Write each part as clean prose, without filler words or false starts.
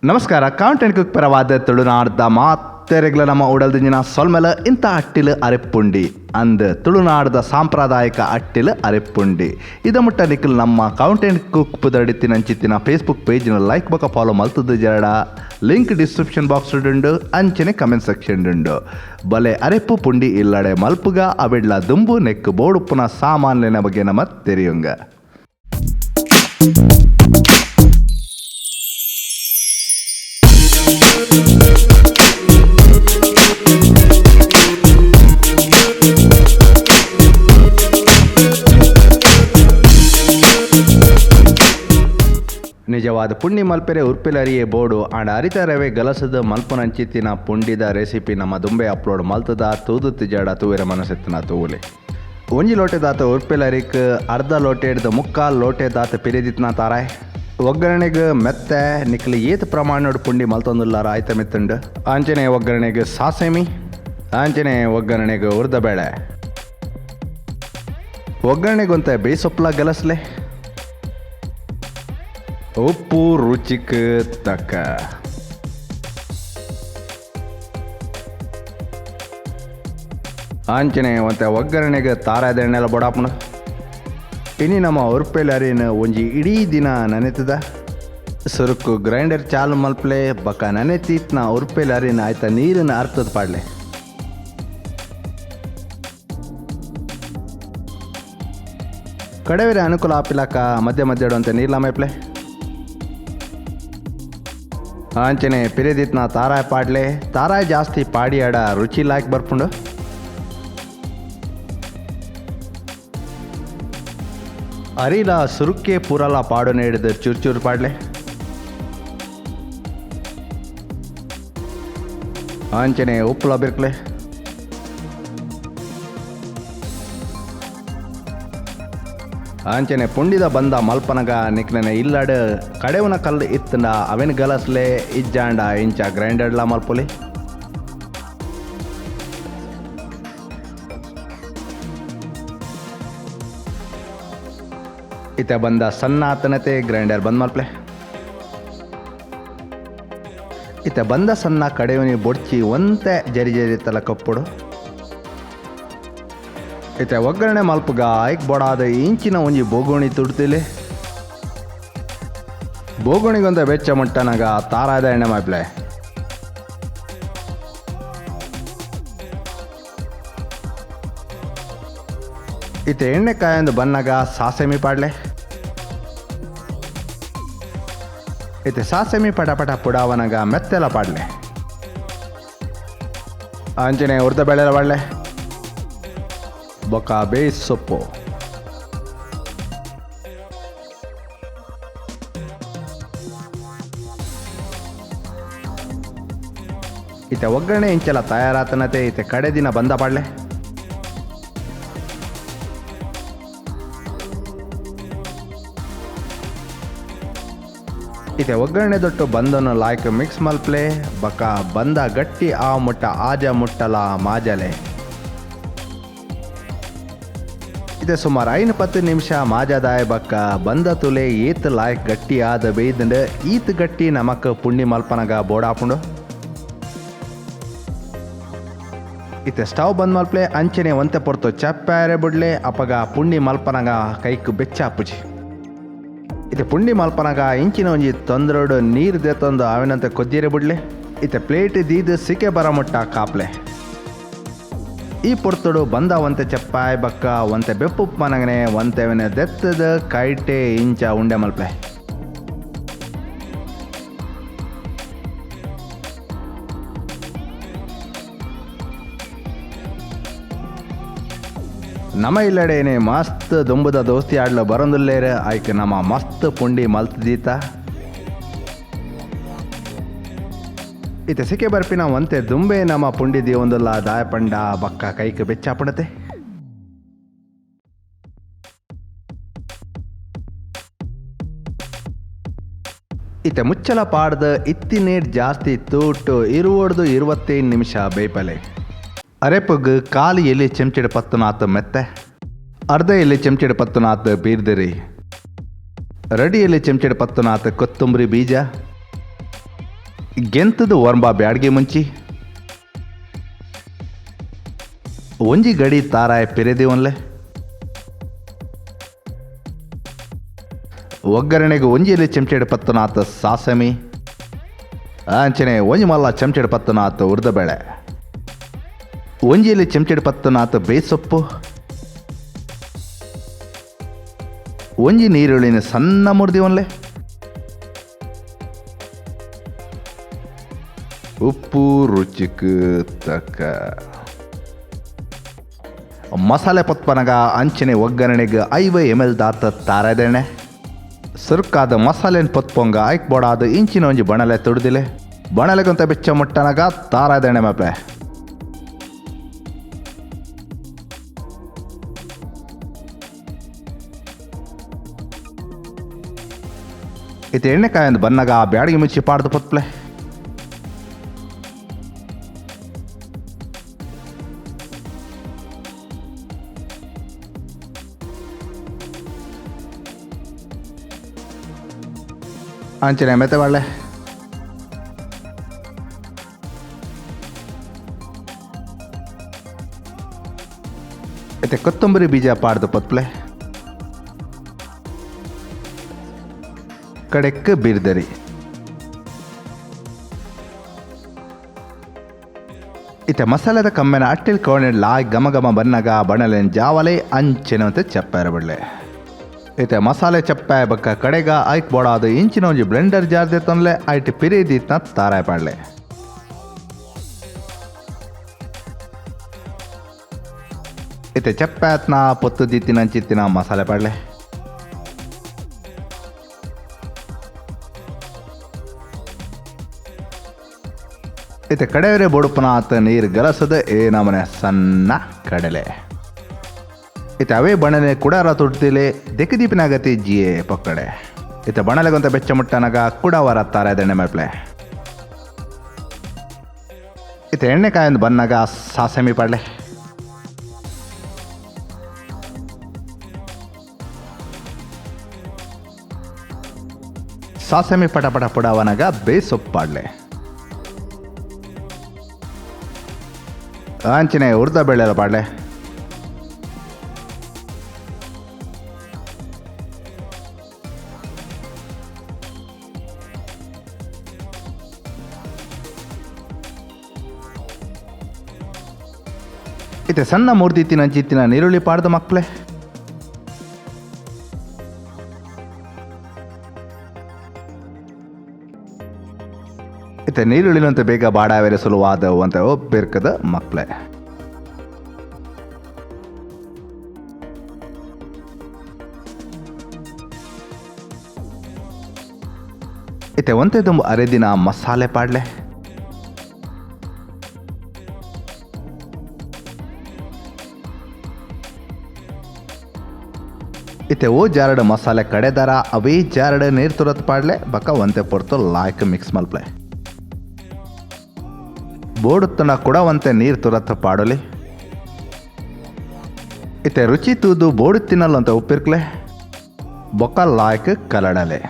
ನಮಸ್ಕಾರ, count cook ಪರವಾದ ತುಳುನಾಡ್ದ ಮಾತೆರೆಗ್ಲ ನಮ್ಮ ಉಡಲ್ದಿಂಜಿನ ಸೊಲ್ಮೆಲ. ಇಂಥ ಅಟ್ಟಿಲು ಅರೆಪ್ಪುಂಡಿ ಅಂದ್ ತುಳುನಾಡ್ದ ಸಾಂಪ್ರದಾಯಿಕ ಅಟ್ಟಿಲು ಅರೆಪ್ಪುಂಡಿ. ಇದ ಮುಟ್ಟ ನಿಖಲ್ ನಮ್ಮ ಕೌಂಟ್ ಆ್ಯಂಡ್ ಕುಕ್ ಪುದರ್ಡಿತ್ತಿನಂಚಿತ್ತಿನ ಫೇಸ್ಬುಕ್ ಪೇಜ್ನ ಲೈಕ್ ಬೊಕ ಫಾಲೋ ಮಲ್ತದ ಜರಡ. ಲಿಂಕ್ ಡಿಸ್ಕ್ರಿಪ್ಷನ್ ಬಾಕ್ಸ್ ಉಂಡು, ಅಂಚನೆ ಕಮೆಂಟ್ ಸೆಕ್ಷನ್ ಉಂಡು. ಬಲೆ ಅರೆಪ್ಪು ಪುಂಡಿ ಇಲ್ಲಡೆ ಮಲ್ಪುಗ ಅವೆಡ್ಲ ದುಂಬು ನೆಕ್ ಬೋಡುಪ್ಪುನ ಸಾಮಾನ್ಯನ ಬಗ್ಗೆ ನಮ್ಮ ತೆರಿಯುಂಗ. ನಿಜವಾದ ಪುಂಡಿ ಮಲ್ಪೆರೆ ಉರ್ಪಿಲರಿಯೇ ಬೋಡು ಆಂಡ ಅರಿತ ರವೆ ಗಲಸದ ಮಲ್ಪುನಂಚಿತ್ತಿನ ಪುಂಡಿದ ರೆಸಿಪಿ ನಮ್ಮ ದುಂಬೆ ಅಪ್ಲೋಡ್ ಮಲ್ತದ ತೂದು ತಿಜಾಡ ತೂವೆರ ಮನಸ್ಸೆತ್ತಿನ ತೂವುಲೆ. ಒಂಜಿ ಲೋಟೆ ದಾತ ಉರ್ಪಿಲರಿಕ್ ಅರ್ಧ ಲೋಟೆ ಹಿಡ್ದು ಮುಕ್ಕಾಲ್ ಲೋಟೆ ದಾತ ಪಿರಿದಿತ್ನ ತಾರಾಯ್. ಒಗ್ಗರಣೆಗೆ ಮೆತ್ತೆ ನಿಕ್ಲು ಏತ್ ಪ್ರಮಾಣಡ್ ಪುಂಡಿ ಮಲ್ತೊಂದುಲ್ಲಾರ ಆಯ್ತ ಮೆತ್ತುಂಡು. ಆಂಚನೆ ಒಗ್ಗರಣೆಗೆ ಸಾಸೆಮಿ, ಆಂಚನೆ ಒಗ್ಗರಣೆಗೆ ಉರ್ದ ಬೇಳೆ, ಒಗ್ಗರಣೆಗೊಂತೆ ಬೇಸೊಪ್ಪಲ ಗಲಸ್ಲೆ, ಉಪ್ಪು ರುಚಿಕ್ ತಕ್ಕ. ಆಂಚನೆ ಒಂತೆ ಒಗ್ಗರಣೆಗೆ ತಾರಾದ ಎಣ್ಣೆಲ ಬೊಡಾಪುಣ. ಇನಿ ನಮ್ಮ ಉರ್ಪೆಲ್ ಅರಿನ ಒಂಜಿ ಇಡೀ ದಿನ ನನೆತದ. ಸುರುಕು ಗ್ರೈಂಡರ್ ಚಾಲು ಮಲ್ಪ್ಲೆ ಬಕ ನನೆತೀತ್ನ ಉರ್ಪೆಲ್ ಅರಿನ ಆಯ್ತ ನೀರಿನ ಅರ್ಥದ ಪಾಡ್ಲೆ. ಕಡವೆರೆ ಅನುಕೂಲ ಆಪಿಲಕ ಮಧ್ಯ ಮಧ್ಯಡುವಂತೆ ನೀರ್ಲ ಮೈಪ್ಲೆ. ಆಂಚನೆ ಪಿರಿದಿತ್ನ ತಾರಾಯ್ ಪಾಡ್ಲೆ. ತಾರಾಯ್ ಜಾಸ್ತಿ ಪಾಡಿಯಾಡ ರುಚಿ ಲಾಯ್ಕ್ ಬರ್ಪುಂಡು. ಅರಿಲ ಸುರುಕ್ಕೆ ಪೂರಲ ಪಾಡು ನೀಡಿದ ಚೂರು ಚೂರು ಪಾಡ್ಲೆ. ಆಂಚನೆ ಉಪ್ಪುಲ ಬಿರ್ಕ್ಲೆ. ಆಂಚನೆ ಪುಂಡಿದ ಬಂದ ಮಲ್ಪನಗ ನಿಕ್ಲನೆ ಇಲ್ಲಡ್ ಕಡೆವನ ಕಲ್ಲು ಇತ್ತಂಡ ಅವೆನ್ ಗಲಸ್ಲೆ, ಇಜ್ಜಾಂಡ ಇಂಚ ಗ್ರೈಂಡರ್ಲ ಮಲ್ಪೊಲಿ. ಇತ್ತೆ ಬಂದ ಸಣ್ಣ ಆತನತೆ ಗ್ರೈಂಡರ್ ಬಂದ್ ಮಲ್ಪ್ಲೆ. ಇತ್ತೆ ಬಂದ ಸಣ್ಣ ಕಡೆವನಿ ಬೊಡ್ಚಿ ಒಂತೆ ಜರಿ ಜರಿ ತಲ ಕಪ್ಪುಡು. ಇತ್ತೆ ಒಗ್ಗರಣೆ ಮಲ್ಪುಗ ಐಕ್ ಬೊಡಾದ ಇಂಚಿನ ಒಂಜಿ ಬೋಗೋಣಿ ತುಡ್ತಿಲೆ. ಬೋಗೋಣಿಗೊಂದ ಬೆಚ್ಚ ಮುಟ್ಟನಗ ತಾರಾದ ಎಣ್ಣೆ ಮಾಪ್ಲೆ. ಇತ್ತೆ ಎಣ್ಣೆ ಕಾಯೊಂದು ಬನ್ನಗ ಸಾಸೆಮಿ ಪಾಡ್ಲೆ. ಇತ್ತೆ ಸಾಸೆಮಿ ಪಟ ಪಟ ಪುಡಾವನಗ ಮೆತ್ತೆಲ ಪಾಡ್ಲೆ. ಅಂಚನೆ ಉರ್ದ ಬೇಳೆಲ ಪಾಡ್ಲೆ. ಬೊಕ ಬೇಯಿಸ್ ಸೊಪ್ಪು. ಇತ್ತೆ ಒಗ್ಗರಣೆ ಇಂಚಲ ತಯಾರಾತನತೆ. ಇತ್ತೆ ಕಡೆ ದಿನ ಬಂದ ಪಾಡ್ಲೆ. ಇತ್ತೆ ಒಗ್ಗರಣೆ ದೊಟ್ಟು ಬಂದನು ಲಾಯ್ಕ್ ಮಿಕ್ಸ್ ಮಲ್ಪ್ಲೆ. ಬಕ ಬಂದ ಗಟ್ಟಿ ಆ ಮುಟ್ಟ ಆಜ ಮುಟ್ಟಲ ಮಾಜಲೆ. ಇದೆ ಸುಮಾರು 5-10 ನಿಮಿಷ ಮಾಜದಾಯ ಬಕ್ಕ ಬಂದ ತುಲೆ ಏತ್ ಲಾಯ್ಕ್ ಗಟ್ಟಿ ಆದ ಬೇಯ್ದಂಡು. ಈತ್ ಗಟ್ಟಿ ನಮಕ್ ಪುಂಡಿ ಮಲ್ಪನಗ ಬೋಡಾಪುಂಡು. ಇತ್ತೆ ಸ್ಟವ್ ಬಂದ್ ಮಲ್ಪ್ಲೆ. ಅಂಚನೆ ಒಂತೆ ಪೊರ್ತು ಚಪ್ಪಾರೆ ಬುಡ್ಲೆ. ಅಪಗ ಪುಂಡಿ ಮಲ್ಪನಗ ಕೈಕ್ ಬೆಚ್ಚ ಆಪುಜಿ. ಇತ್ತೆ ಪುಂಡಿ ಮಲ್ಪನಗ ಇಂಚಿನ ಒಂಜಿ ತೊಂದರೋಡು ನೀರು ದೇತೊಂದು ಅವಿನಂತೆ ಕೊದ್ದಿರೆ ಬುಡ್ಲೆ. ಇತ್ತೆ ಪ್ಲೇಟ್ ದೀದ್ ಸಿಕೆ ಬರ ಮುಟ್ಟ ಕಾಪ್ಲೆ. ಈ ಪೊರ್ತುಡು ಬಂದ ಒಂತೆ ಚಪ್ಪಾಯ್ ಬಕ್ಕ ಒಂತೆ ಬೆಪ್ಪು ಮನಗನೆ ಒಂತೆವನೆ ದೆತ್ತದ ಕೈಟೆ ಇಂಚ ಉಂಡೆ ಮಲ್ಪ್ಲೆ. ನಮ್ಮ ಇಲ್ಲಡೇನೆ ಮಸ್ತ್ ದುಂಬುದ ದೋಸ್ತಿ ಆಡ್ಲ ಬರೊಂದುಲ್ಲೇರ್. ಆಯ್ಕೆ ನಮ್ಮ ಮಸ್ತ್ ಪುಂಡಿ ಮಲ್ತದೀತ. ಇತ್ತೆ ಸಿಕೆ ಬರ್ಪಿನ ಒಂತೆ ದುಂಬೆ ನಮ್ಮ ಪುಂಡಿ ದೀವೊಂದುಲ್ಲ ದಾಯ ಪಂಡ ಬಕ್ಕ ಕೈಕ್ ಬೆಚ್ಚಾಪುಣತೆ. ಇತ್ತೆ ಮುಚ್ಚಲ ಪಾಡ್ದ ಇತ್ತಿನೇಟ್ ಜಾಸ್ತಿ ತೂಟು 20-25 ನಿಮಿಷ ಬೇಯ್ಪಲೆ. ಅರೆಪಗ್ ಕಾಲು ಎಲ್ಲಿ ಚೆಂಚೆಡ್ ಪತ್ತುನಾತ್ ಮೆತ್ತೆ, ಅರ್ಧ ಎಲ್ಲಿ ಚೆಂಚೆಡ್ ಪತ್ತುನಾತ್ ಬೀರ್ದಿರಿ, ರೆಡಿ ಎಲ್ಲಿ ಚೆಂಚೆಡ್ ಪತ್ತುನಾತ್ ಕೊತ್ತಂಬರಿ ಬೀಜ, ಗೆಂತದ ಒರ್ಂಬ ಬ್ಯಾಡ್ಗೆ ಮುಂಚಿ ಒಂಜಿ ಗಡಿ ತಾರಾಯ ಪಿರೆದಿ ಒನ್ಲೆ. ಒಗ್ಗರಣೆಗೆ ಒಂಜಿಯಲ್ಲಿ ಚಮಚೆಡ್ ಪತ್ತನಾಥ ಸಾಸಮಿ, ಅಂಚನೆ ಒಂಜಿ ಮಲ್ಲ ಚಮಚೆಡ್ ಪತ್ತನಾಥ ಉರ್ದಬೇಳೆ, ಒಂಜಿಯಲ್ಲಿ ಚಮಚೆಡ್ ಪತ್ತನಾಥ ಬೇಸೊಪ್ಪು, ಒಂಜಿ ನೀರುಳ್ಳಿನ ಸಣ್ಣ ಮುರ್ದಿ ಒನ್ಲೆ, ಉಪ್ಪು ರುಚಿಕ್ ತಕ್ಕ. ಮಸಾಲೆ ಪತ್ಪನಗ ಅಂಚನೆ ಒಗ್ಗರಣೆಗೆ 50 ml ದಾತ ತಾರದೆಣ್ಣೆ. ಸುರುಕಾದ ಮಸಾಲೆನ್ ಪತ್ಪೊಂಗ ಐಕ್ ಬೋಡಾದ ಇಂಚಿನ ಒಂಜಿ ಬಣಲೆ ತುಡ್ದಿಲೆ. ಬಣಲೆಗಂತ ಬೆಚ್ಚ ಮುಟ್ಟನಗ ತಾರದೆಣ್ಣೆ ಮಾಪ್ಲೆ. ಇತ್ತೆ ಎಣ್ಣೆಕಾಯೊಂದು ಬನ್ನಗ ಬ್ಯಾಡಿಗೆ ಮುಚ್ಚಿ ಪಾಡ್ದು ಪತ್ಪ್ಲೆ. ಅಂಚನೆ ಮೆತ್ತೆ ಬಾಡ್ಲೆ. ಇತ್ತೆ ಕೊತ್ತಂಬರಿ ಬೀಜ ಪಾಡ್ದು ಪತ್ಪ್ಲೆ. ಕಡೆಕ್ ಬಿರ್ದರಿ. ಇತ್ತೆ ಮಸಾಲೆದ ಕಮ್ಮೆನ ಅಟ್ಟಿಲ್ ಕೋಣೆ ಲಾಯ್ ಘಮ ಘಮ ಬನ್ನಗ ಬಣಲೆನ್ ಜಾವಲೆ ಅಂಚೆನ ಅಂತ ಚಪ್ಪಾರ ಬಿಡ್ಲೆ. ಇತ್ತೆ ಮಸಾಲೆ ಚಪ್ಪಾಯ ಬಕ್ಕ ಕಡೆಗ ಐಕ್ ಬೋಡಾದ ಇಂಚಿನ ಒಂಜಿ ಬ್ಲೆಂಡರ್ ಜಾರ್ ತೊಂದ್ಲೆ ಐಟ್ ಪಿರಿದಿತ್ನ ತಾರಾಯ ಪಾಡ್ಲೆ. ಇತ್ತೆ ಚಪ್ಪಾತ್ನ ಪೊತ್ತು ದಿತ್ತಿನ ಅಂಚಿತ್ತಿನ ಮಸಾಲೆ ಪಾಡ್ಲೆ. ಇತ್ತೆ ಕಡೆಯವರೇ ಬೊಡುಪನ ಆತ ನೀರು ಗಲಸದ ಏ ನಮನೆ ಸಣ್ಣ ಕಡಲೆ. ಇತ್ತೆ ಅವೇ ಬಣಲೆ ಕುಡಾರ ತುಡ್ತಿಲೆ ದೆಕ್ಕದೀಪಿನಾಗತಿ ಜಿಯೆ ಪೊಕ್ಕಡೆ. ಇತ್ತೆ ಬಣಲೆಗೊಂತ ಬೆಚ್ಚ ಮುಟ್ಟನಗ ಕುಡವರ ತಾರದೆಣ್ಣೆ ಮೇಪ್ಲೆ. ಇತ್ತೆ ಎಣ್ಣೆಕಾಯೊಂದು ಬನ್ನಗ ಸಾಸಮಿ ಪಾಡ್ಲೆ. ಸಾಸಮಿ ಪಟ ಪಟ ಪುಡವನಗ ಬೇಸೊಪ್ಪಾಡ್ಲೆ. ಅಂಚನೆ ಉರ್ದ ಬೇಳೆಲ್ಲ ಪಾಡ್ಲೆ. ಇತ್ತೆ ಸಣ್ಣ ಮೂರ್ತಿತ್ತಿನ ಅಂಚಿತ್ತಿನ ನೀರುಳ್ಳಿ ಪಾಡ್ದ ಮಕ್ಕಳೆ. ಇತ್ತೆ ನೀರುಳ್ಳಿನಂತೆ ಬೇಗ ಬಾಡಾವೆರೆ ಸುಲುವಾದ ಅಂತ ಒಬ್ಬಿರ್ಕದ ಮಕ್ಕಳೆ. ಇತ್ತೆ ಒಂತೆ ದುಂಬು ಅರೆದಿನ ಮಸಾಲೆ ಪಾಡ್ಲೆ. ಇತ್ತೆ ಓ ಜಾರಡ್ ಮಸಾಲೆ ಕಡೆದಾರ ಅವೇ ಜಾರಡ್ ನೀರು ತುರತ್ ಪಾಡ್ಲೆ ಬಕ್ಕ ಒಂತೆ ಪೊರ್ತು ಲಾಯ್ಕ್ ಮಿಕ್ಸ್ ಮಲ್ಪ್ಲೆ. ಬೋಡುತ್ತನ ಕುಡವಂತೆ ನೀರು ತುರತ್ ಪಾಡಲಿ. ಇತ್ತೆ ರುಚಿ ತೂದು ಬೋಡುತ್ತಿನಲ್ಲಂತ ಉಪ್ಪಿರ್ಕ್ಲೆ ಬೊಕ್ಕ ಲಾಯ್ಕ್ ಕಲಡಲೆ.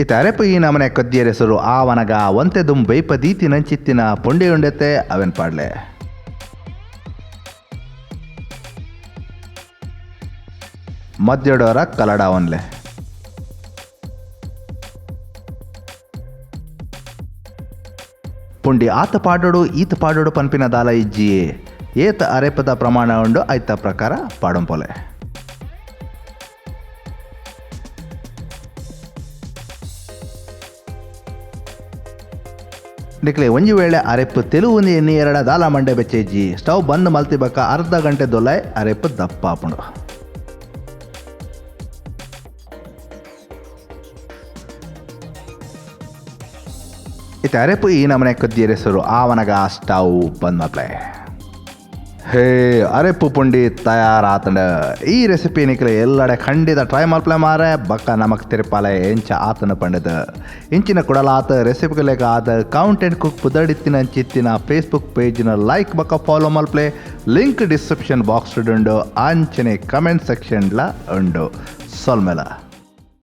ಇತ್ತೆ ಅರೆಪು ಈ ನಮನೆ ಕದ್ದಿಯರ ಹೆಸರು ಆವನಗ ಒಂತೆ ದುಂ ಬೈಪ ದೀತಿ ನಂಚಿತ್ತಿನ ಪೊಂಡೆ ಉಂಡೆತೆ ಅವೆನ್ ಪಾಡ್ಲೆ. ಮಧ್ಯಡೋರ ಕಲಡ ಒನ್ಲೆ. ಪುಂಡಿ ಆತ ಪಾಡೋಡು ಈತ ಪಾಡೋಡು ಪನ್ಪಿನ ದಾಲ ಇಜ್ಜಿಯೇ ಏತ ಅರೆಪದ ಪ್ರಮಾಣ ಉಂಡು ಐತ ಪ್ರಕಾರ ಪಾಡಂಪೊಲೆ. ನಿಕ್ಲೆ ಒಂಜಿ ವೇಳೆ ಅರೆಪ್ಪು ತೆಲುವು ಎಣ್ಣೆ ಎರಡ ದಾಲ ಮಂಡೆ ಬೆಚ್ಚೇಜಿ ಸ್ಟವ್ ಬಂದ್ ಮಲ್ತಿ ಬಕ್ಕ ಅರ್ಧ ಗಂಟೆ ದೊಲೈ ಅರೆಪ್ಪು ದಪ್ಪ ಆಪುಂಡು. ಇತ್ತೆ ಅರೆಪ್ಪು ಈ ನಮನೆ ಕದ್ದಿಯರೆ ಹೆಸರು ಆವನಗ ಸ್ಟವ್ ಬಂದ್ ಮಪ್ಲೆ. ಹೇ, ಅರೆಪ್ಪು ಪುಂಡಿ ತಯಾರಾತಂಡ. ಈ ರೆಸಿಪಿ ನಿಕ್ಲೆ ಎಲ್ಲಡೆ ಖಂಡಿತ ಟ್ರೈ ಮಲ್ಪಲೆ ಮಾರೆ. ಬಕ್ಕ ನಮಕ್ ತಿರುಪಾಲೆ ಎಂಚ ಆತನ ಪಂಡದ. ಇಂಚಿನ ಕುಡಲಾತ ರೆಸಿಪಿಲೆಗ ಆದ ಕೌಂಟ್ ಆ್ಯಂಡ್ ಕುಕ್ ಪುದಡಿತ್ತಿನ ಅಂಚಿತ್ತಿನ ಫೇಸ್ಬುಕ್ ಪೇಜ್ನ ಲೈಕ್ ಬಕ್ಕ ಫಾಲೋ ಮಲ್ಪಲೆ. ಲಿಂಕ್ ಡಿಸ್ಕ್ರಿಪ್ಷನ್ ಬಾಕ್ಸ್ ಉಂಡು, ಅಂಚನೆ ಕಮೆಂಟ್ ಸೆಕ್ಷನ್ಲ ಉಂಡು. ಸೊಲ್ಮೆಲ.